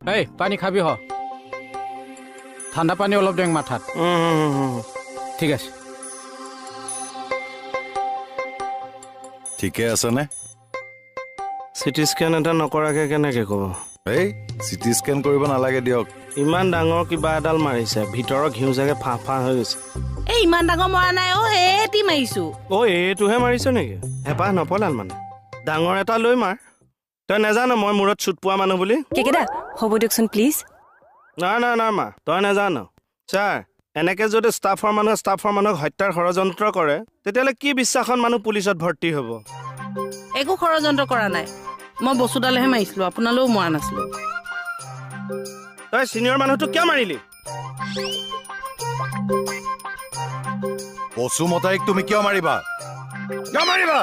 এই পানী খাবি হ, ঠাণ্ডা পানী অলপ দেং মাথাত। ঠিক আছে। ঠিকে আছেনে? চিটি স্কেন এটা নকৰাকে কেনেকে ক'ব? এই চিটি স্কেন কৰিব নালাগে দিয়ক। ইমান ডাঙৰ কিবা এডাল মাৰিছে, ভিতৰৰ ঘিউ চাগে ফাঁ ফাঁ হৈ গৈছে। এই ইমান ডাঙৰ মৰা নাই অ', এটি মাৰিছো। অ' এইটোহে মাৰিছ নেকি? হেঁপাহ নপলাল মানে, ডাঙৰ এটা লৈ মাৰ। তই নেজান মই মূৰত চুট পোৱা মানুহ বুলি? কেকেদা হ'ব দিয়কচোন প্লিজ। নাই নাই নাই মা, তই নেজান। ছাৰ, এনেকে যদি ষ্টাফৰ মানুহে ষ্টাফৰ মানুহক হত্যাৰ ষড়যন্ত্ৰ কৰে, তেতিয়াহ'লে কি বিশ্বাসত মানুহ পুলিচত ভৰ্তি হ'ব? একো ষড়যন্ত্ৰ কৰা নাই, মই বস্তুডালহে মাৰিছিলো, আপোনালৈও মৰা নাছিলো। তই চিনিয়ৰ মানুহটোক কিয় মাৰিলি? বসুমতাৰীক তুমি কিয় মাৰিবা? কিয় মাৰিবা?